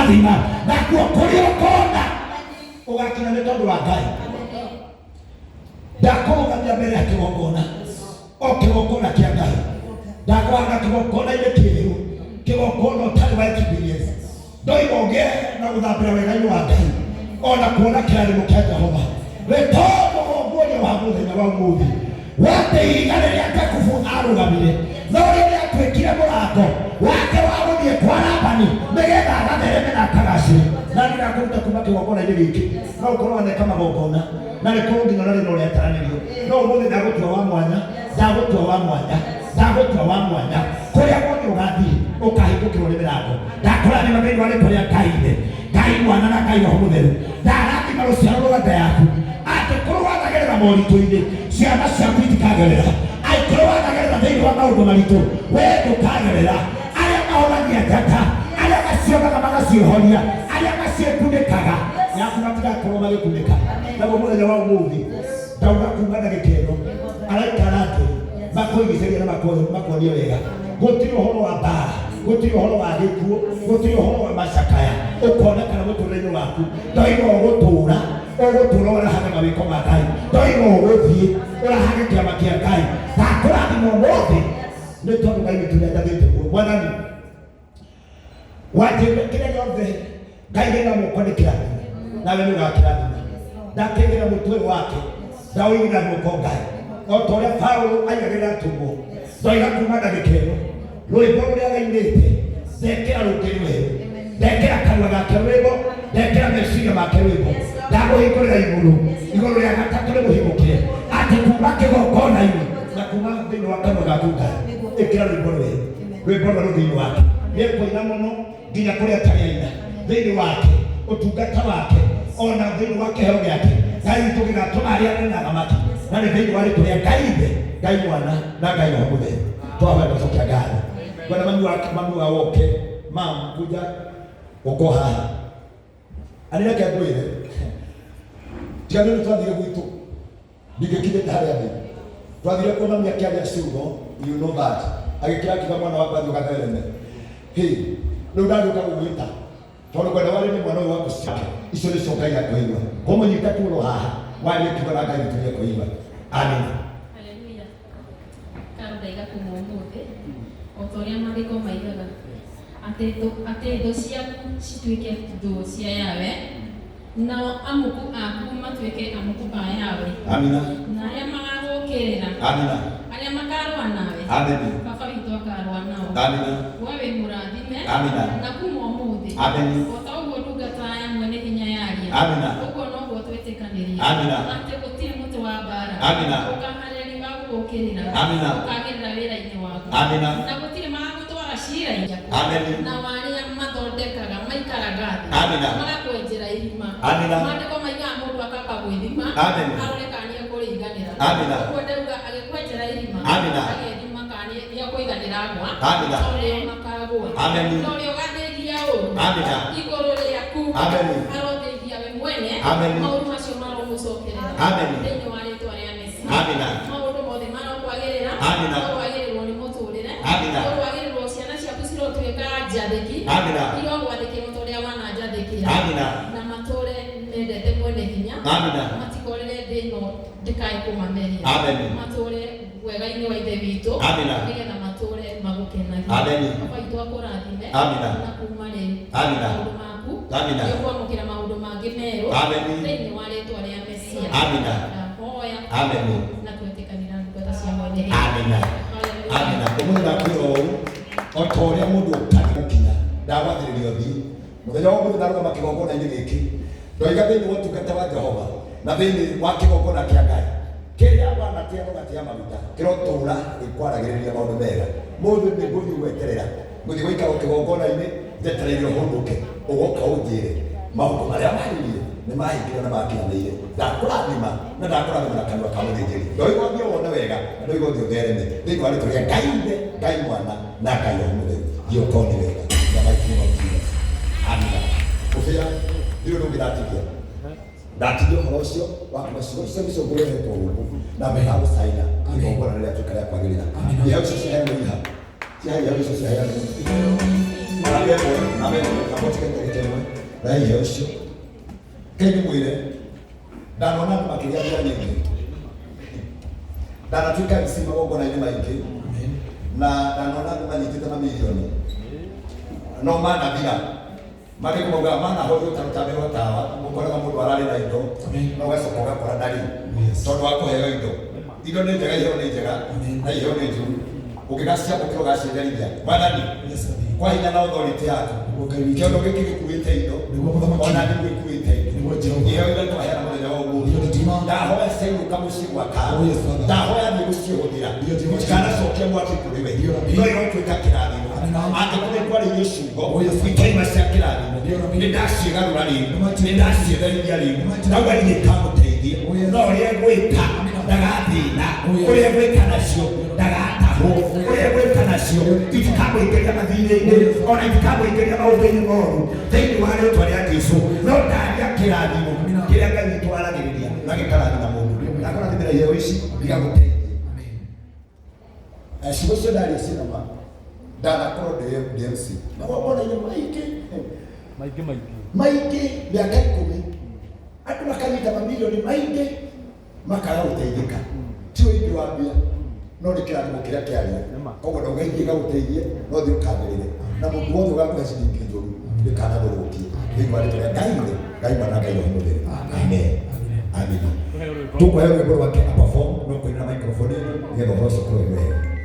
Ndakũrathima nakuo kũrĩa ũkona ũgakinya nĩ tondũ wa Ngai. Ndakũrũgamia mbere ya kĩgongona, o kĩgongona kĩa Ngai. Ndakũhanda kĩgongona-inĩ kĩerũ, kĩgongona ũtarĩ wa experience. Ndoiga ũgĩe na gũthambĩra wega-inĩ wa Ngai, ona kuona kĩrathimo kĩa Jehova. Nĩ tondũ ũguũrio wa mũthenya wa ũmũthĩ wa ihiga rĩrĩa Jakubu arũgamire, no rĩo rĩatuĩkire mũrango wake wa gũthiĩ kwa Labani nĩgetha agathereme na akagacĩre. Na niĩ ndakũruta kuma kĩgongona-inĩ gĩkĩ, no ũkorwo waneka magongona na rĩkorwo nginya na rĩno rĩataranĩrio, no ũmũthĩ ndagũtua wa mwanya, ndagũtua wa mwanya, ndagũtua wa mwanya. Kũrĩa guothe ũgathiĩ ũkahingũkĩrwo nĩ mĩrango. Ndakũrathima thĩinĩ wa rĩtwa rĩa Ngai Ithe, Ngai Mwana na Ngai Roho Mũtheru. Ndarathima rũciaro rwa nda yaku. Angĩkorwo wanagerera moritũ-inĩ, ciana ciaku itikagerera. Angĩkorwo wanagerera thĩinĩ wa maũndũ maritũ, we ndũkagerera. Arĩa mahonagia njata, arĩa macionaga magaciohoria, arĩa maciĩkunĩkaga, yaku matigakorwo magĩkunĩka. Naguo mũthenya wa ũmũthĩ ndauga kuma ndagĩka ĩno, araika arangĩri makũigithĩrie na makuonie wega. Gũtirĩ ũhoro wa mbara, gũtirĩ ũhoro wa gĩkuũ, gũtirĩ ũhoro wa macakaya ũkonekana mũtũrĩre-inĩ waku. Ndoiga ũgũtũra, ũgũtũra ũrahage mawĩko ma Ngai. Ndoiga ũgũthiĩ ũrahage kĩama kĩa Ngai. Ndakũrathima ũmũthĩ nĩ tondũ Ngai witũ nĩanjathĩte guo. Mwathani, wanjĩrire kĩrĩa gĩothe ngaigĩrĩra moko nĩ kĩrathime, nawe nĩ ũgakĩrathima. Ndakĩigĩrĩra mũtwe ũyũ wake, ndaũigĩrĩra moko Ngai, o ta ũrĩa Paũlũ aigagĩrĩra atũmwo. Ndoiga kuma ndagĩka ĩno, rwĩmbo rũrĩa arainĩte, ndekĩra rũngĩ rwerũ, ndekĩra kanua gake rwĩmbo, ndekĩra meciria make rwĩmbo. Ndamũhingũrĩra igũrũ, igũrũ rĩa gatatũ rĩmũhingũkĩre, atĩ kuma kĩgongona-inĩ na kuma thĩinĩ wa kanua gaku Ngai, ĩkĩra rwĩmbo rwerũ, rwĩmbo rwerũ thĩinĩ wake. Nĩekũina mũno nginya kũrĩa atarĩ aina thĩinĩ wake, ũtungata wake, ona thĩinĩ wa kĩheo gĩake. Ngai witũ gĩgatũma arĩa anene na athamaki, na nĩ thĩinĩ wa rĩtwa rĩa Ngai Ithe, Ngai Mwana na Ngai Roho Mũtheru. Twahoya twacokia ngatho. Bwana mami wa mami wa woke mam kuja uko haha ani reke ngwĩre tiga nĩ ũndũ twathire gwitũ ndingĩkinyĩte harĩa ndĩ. Twathire kuo mami akĩaria ciugo, you know that, agĩkĩra akiuga mwana wakwa thiĩ ũgathereme. Hĩ, rĩu ndagĩũka gũgwĩta tondũ ngwenda warie nĩ mwana ũyũ waku ciake icio nĩcio Ngai akũigua. Kũmũnyita tuoro haha warie kiugo na Ngai witũ nĩekũigua. Amina. Haleluya. Karo ndaiga kuma ũmũthĩ o ta ũrĩa maandĩko maigaga atĩ thũ ciaku cituĩke thũ cia Yahweh, nao amuku aku matuĩke amuku a Yahweh. Amina. Na arĩa magagũũkĩrĩra, Amina. arĩa makarũa nawe, Amen. Baba witũ akarũa nao. Amina. We wĩ mũrathime, Amina. na kuma ũmũthĩ, Amen. o ta ũguo ndungata ya Mwene-Hinya yaria, Amina. ũguo noguo twĩtĩkanĩria, Amina. atĩ gũtirĩ mũtĩ wa mbaara Amina. ũkaharĩrĩrio wa gũgũũkĩrĩra, Amina. ũkaagĩrĩra wĩra-inĩ waku, Amina. na gũtirĩ magagũtwara ciira-inĩ. Amen. Nao arĩa mathondekaga maikaraga thĩ, Amina. magakwenjera irima. Amina. Maandĩko maigaga mũndũ akamba gwĩthima, Amen. arore kana nĩekũrĩiganĩra. Amina. Ũguo ndauga agĩkwenjera irima, Amina. agethima kana nĩekũiganĩra agwa, Amina. tondũ nĩo makagũa. Amen. Na ũrĩa ũgathĩngia ũũru Amina. igũrũ rĩaku, Amen. arothĩngia we mwene, Amen. maũru macio maromũcokerera. Amen. Thĩinĩ wa rĩtwa rĩa Mesia. Amina. Maũndũ mothe marokwagĩrĩra, Amina. ũrowagĩrĩrwo nĩ mũtũrĩre, Amina. ũrowagĩrĩrwo ciana ciaku cirotuĩka njathĩki, Amina. irogwathĩkĩra ta ũrĩa wananjathĩkĩra, Amina. na matũre mendete mwene hinya, Amina. matikorĩre thĩ ĩno ndĩkae kũmameria, Amen. matũre wega-inĩ wa Ithe witũ, Amina. nĩgetha matũre magũkenagia. Amen. Baba witũ akũrathime, Amina. na kuma rĩu Amina. maũndũ maku Amina. nĩũkwamũkĩra maũndũ mangĩ merũ Amen. thĩinĩ wa rĩtwa rĩa Mesia. Amina. Ndahoya Amen. na twetĩkanĩra ndungata cia mwene hinya. Amina. Hallelujah. Amina. Ũmũthĩ ndakwĩra ũũ, o ta ũrĩa mũndũ ũtarĩ gũkinya, ndagwathĩrĩria ũthiĩ. Mũthenya wa ũmũthĩ ndarũgama kĩgongona-inĩ gĩkĩ, ndoiga thĩinĩ wa ũtungata wa Jehova na thĩinĩ wa kĩgongona kĩa Ngai, kĩrĩa wanatia ũgatia maguta, kĩrotũũra gĩkwaragĩrĩria maũndũ mega. Mũthĩ nĩ ngũthiĩ gweterera, ngũthiĩ gũikara kĩgongona-inĩ njetereire ũhũndũke, ũgoka ũnjĩre maũndũ marĩa waririe nĩ mahingire na makinyanĩire. Ndakũrathima na ndakũrathima na kanua ka mũthĩnjĩri. Ndoiga ũthiĩ wone wega na ndoiga ũthiĩ ũthereme thĩinĩ wa rĩtwa rĩa Ngai Ithe, Ngai Mwana na Ngai Roho Mũtheru. Thiĩ ũkone wega. In the mighty name of Jesus. Amina. Kũbĩa ndirĩ ũndũ ũngĩ ndatigia. Ndatigia ũhoro ũcio wa kuma ciugo icio nĩcio ngũrehetwo gũkũ na mbere ya gũcaina igongona rĩrĩa rĩatuĩka rĩa kwagĩrĩra. Iheo icio ciaheanwo iha. Ciaheanwo icio ciaheanwo. Namba ĩmwe, namba ĩmwe, namba ũtige ndagĩka ĩmwe. Oya iheo icio. Kei ndĩmwĩre, ndanona andũ makĩgĩa mbia nyingĩ. Ndanatuĩka MC magongona-inĩ maingĩ na ndanona andũ manyitĩte mamirioni no manathira mangĩ maugaga manahorio ta rũtambi rwa tawa ũkoraga mũndũ ararĩ na indo no ũgacoka ũgakora ndarĩ tondũ wa kũheo indo indo nĩ njega iheo nĩ njega na iheo nĩ njũru ũngĩgaciamũkĩra ũgacienderithia mwathani kwa hinya na authority yaku kĩondo gĩkĩ gĩkuĩte indo Nĩguo mũthamaki. ona thimũ ĩkuĩte indo Nĩguo Jehova. iheo iria twaheana mũthenya wa ũmũthĩ Ndio nditima. ndahoya ciainũka mũciĩ gwa Oh, karo yes, Father. ndahoya thiĩ gũciĩhũthĩra Ndio Jehova. itikanacokia mwaki kũrĩ we Ndio, no irotuĩka kĩrathimo Amina. angĩkorwo ikwarĩirio ciugo Oh, yes, Father. itoima cia kĩrathimo Ndio, Amina. nĩ ndaciĩgarũra rĩu Nĩmati. nĩ ndacietherithia rĩu Nĩmati. ndauga niĩ ikamũteithie Oh, yes. no ũrĩa ngwĩka Amina. ndagathĩna Oh, yes. ũrĩa ngwĩka nacio ndagatahwo ũrĩa ngwĩka nacio itikamũingĩria mathirĩ-inĩ Oh, yes. ona itikamũingĩria maũndũ-inĩ moru thĩinĩ wa rĩtwa rĩa Jesũ no ndaria kĩrathimo Amina. kĩrĩa Ngai witũ aragĩrĩria na gĩkarathima mũndũ ndakũrathimĩra iheo ici igagũteithia ciugo icio ndaria ciĩna ma ndanakorwo ndĩ MC magongona-inĩ maingĩ Maingĩ maingĩ. maingĩ mĩaka ikũmi andũ makanyita mamirioni maingĩ makaga gũteithĩka ti ũingĩ wa mbia no nĩ kĩrathimo kĩrĩa kĩaria Nĩma. koguo ndauga ithiĩ gagũteithie no thiĩ ũkambĩrĩre na mũndũ wothe ũgakũhe ciringi njũru ndĩkanagũthũkie thĩinĩ wa rĩtwa rĩa Ngai ithe Ngai mwana Ngai roho mũtheru amen amina Tũheo rwĩmbo. tũkũheo rwĩmbo rwake aperform no kũina microphone ĩno nĩgetha ũhoro ũcio ũkorwo wĩ wega.